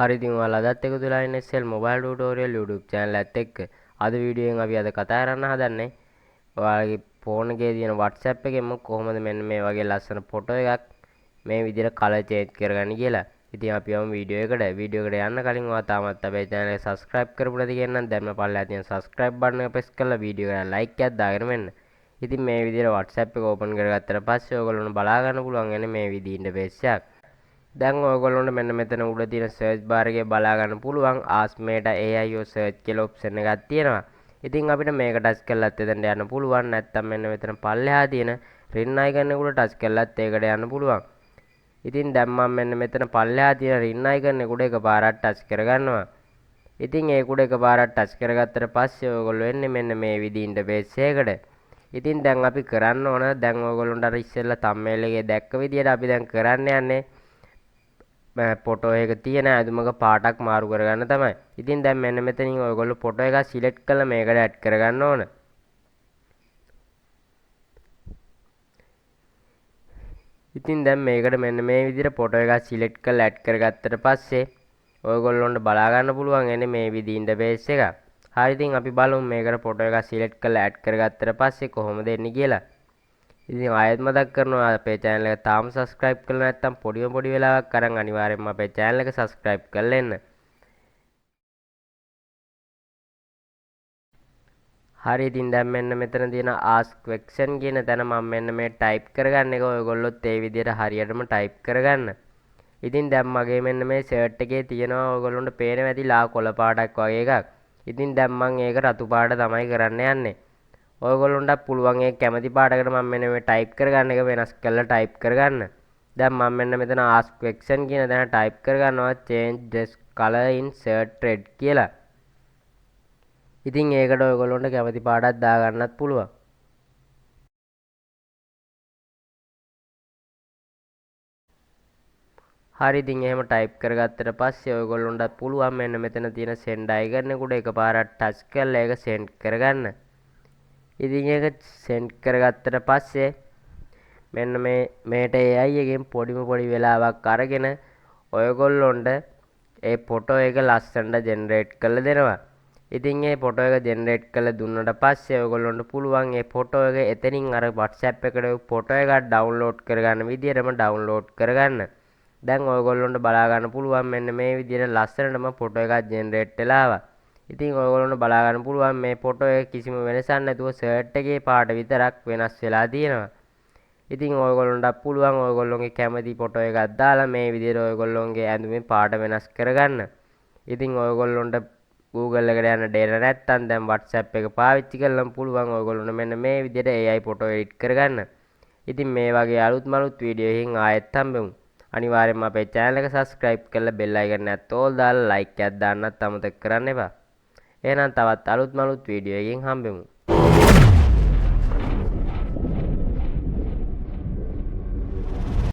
හරි ඉතින් ඔයාලා අදත් එකතු වෙලා ඉන්න SL Mobile Tutorial YouTube channel එකත් එක්ක. අද වීඩියෝ එකෙන් අපි අද කතා කරන්න හදන්නේ ඔයාලගේ ෆෝන් එකේ තියෙන WhatsApp එකෙන්ම කොහොමද මෙන්න මේ වගේ ලස්සන ෆොටෝ එකක් මේ විදිහට කලර් චේන්ජ් කරගන්නේ කියලා. ඉතින් අපි යමු වීඩියෝ එකට. වීඩියෝ එකට යන්න කලින් ඔයා තාමත් අපේ channel එක subscribe කරපු නැති කෙනෙක් නම් දැන්ම පල්ලෙහා තියෙන subscribe button එක press කරලා වීඩියෝ එකට like එකක් දාගෙන වෙන්න. ඉතින් මේ විදිහට WhatsApp එක open කරගත්තට පස්සේ ඔයගොල්ලන්ට බලා ගන්න පුළුවන් වෙන්නේ මේ විදිහේ ඉන්ටර්ෆේස් එකක්. දැන් ඔයගොල්ලන්ට මෙන්න මෙතන උඩ තියෙන සර්ච් බාර් එකේ බලා ගන්න පුළුවන් Ask Meta AI or search කියලා ඔප්ෂන් එකක් තියෙනවා. ඉතින් අපිට මේක ටච් කරලත් එතනට යන්න පුළුවන්. නැත්නම් මෙන්න මෙතන පල්ලෙහා තියෙන රින් අයිකන් එක උඩ ටච් කරලත් ඒකට යන්න පුළුවන්. ඉතින් දැන් මම මෙන්න මෙතන පල්ලෙහා තියෙන රින් අයිකන් එක උඩ එකපාරක් ටච් කරගන්නවා. ඉතින් ඒක උඩ එකපාරක් ටච් කරගත්තට පස්සේ ඔයගොල්ලෝ එන්නේ මෙන්න මේ විදිහේ ඉන්ටර්ෆේස් එකකට. ඉතින් දැන් අපි කරන්න ඕන, දැන් ඔයගොල්ලන්ට අර ඉස්සෙල්ලා thumbnail එකේ දැක්ක විදිහට අපි දැන් කරන්න යන්නේ ෆොටෝ එක තියෙන ඇඳුමක පාටක් මාරු කරගන්න තමයි. ඉතින් දැන් මෙන්න මෙතනින් ඔයගොල්ලෝ ෆොටෝ එකක් සිලෙක්ට් කරලා මේකට ඇඩ් කරගන්න ඕන. ඉතින් දැන් මේකට මෙන්න මේ විදිහට ෆොටෝ එකක් සිලෙක්ට් කරලා ඇඩ් කරගත්තට පස්සේ ඔයගොල්ලොන්ට බලා ගන්න පුළුවන් එන්නේ මේ විදිහේ ඉන්ටර්ෆේස් එකක්. හරි ඉතින් අපි බලමු මේකට ෆොටෝ එකක් සිලෙක්ට් කරලා ඇඩ් කරගත්තට පස්සේ කොහොමද එන්නේ කියලා. ඉතින් ආයෙත් මතක් කරනවා අපේ channel එක තාම subscribe කරලා නැත්නම් පොඩිම පොඩි වෙලාවක් අරන් අනිවාර්යෙන්ම අපේ channel එක subscribe කරලා එන්න. හරි ඉතින් දැන් මෙන්න මෙතන තියෙන ask question කියන තැන මම මෙන්න මේ type කරගන්න එක ඔයගොල්ලොත් ඒ විදිහට හරියටම type කරගන්න. ඉතින් දැන් මගේ මෙන්න මේ shirt එකේ තියෙනවා ඔයගොල්ලොන්ට පේනවා ඇති ලා කොළ පාටක් වගේ එකක්. ඉතින් දැන් මං ඒක රතු පාට තමයි කරන්න යන්නේ. ඔයගොල්ලොන්ටත් පුළුවන් ඒ කැමති පාටකට මම මෙන්න මේ ටයිප් කරගන්න එක වෙනස් කරලා ටයිප් කරගන්න. දැන් මම මෙන්න මෙතන ask question කියන තැන ටයිප් කරගන්නවා change dress color in shirt red කියලා. ඉතින් ඒකට ඔයගොල්ලොන්ට කැමති පාටක් දාගන්නත් පුළුවන්. හරි ඉතින් එහෙම ටයිප් කරගත්තට පස්සේ ඔයගොල්ලොන්ටත් පුළුවන් මෙන්න මෙතන තියෙන send icon එක උඩ එකපාරක් ටච් කරලා ඒක send කරගන්න. ඉතින් ඒක සෙන්ඩ් කරගත්තට පස්සේ මෙන්න මේ මේට AI එකෙන් පොඩිම පොඩි වෙලාවක් අරගෙන ඔයගොල්ලොන්ට ඒ ෆොටෝ එක ලස්සනට ජෙනරේට් කරලා දෙනවා. ඉතින් ඒ ෆොටෝ එක ජෙනරේට් කරලා දුන්නට පස්සේ ඔයගොල්ලොන්ට පුළුවන් ඒ ෆොටෝ එක එතනින් අර WhatsApp එකට ෆොටෝ එකක් ඩවුන්ලෝඩ් කරගන්න විදියටම ඩවුන්ලෝඩ් කරගන්න. දැන් ඔයගොල්ලොන්ට බලා ගන්න පුළුවන් මෙන්න මේ විදියට ලස්සනටම ෆොටෝ එකක් ජෙනරේට් වෙලා ආවා. ඉතින් ඔයගොල්ලන්ට බලා ගන්න පුළුවන් මේ ෆොටෝ එක කිසිම වෙනසක් නැතුව ෂර්ට් එකේ පාට විතරක් වෙනස් වෙලා තියෙනවා. ඉතින් ඔයගොල්ලන්ටත් පුළුවන් ඔයගොල්ලෝගේ කැමති ෆොටෝ එකක් දාලා මේ විදිහට ඔයගොල්ලෝගේ ඇඳුමේ පාට වෙනස් කරගන්න. ඉතින් ඔයගොල්ලන්ට Google එකට යන්න ඩේටා නැත්තම් දැන් WhatsApp එක පාවිච්චි කරලම පුළුවන් ඔයගොල්ලන්ට මෙන්න මේ විදිහට AI photo edit කරගන්න. ඉතින් මේ වගේ අලුත්ම අලුත් වීඩියෝ එකකින් ආයෙත් හම්බෙමු. අනිවාර්යෙන්ම අපේ channel එක subscribe කරලා bell icon එකත් ඕල් දාලා like එකක් දාන්නත් අමතක කරන්න එපා. එහෙනම් තවත් අලුත්ම අලුත් වීඩියෝ එකකින් හම්බෙමු.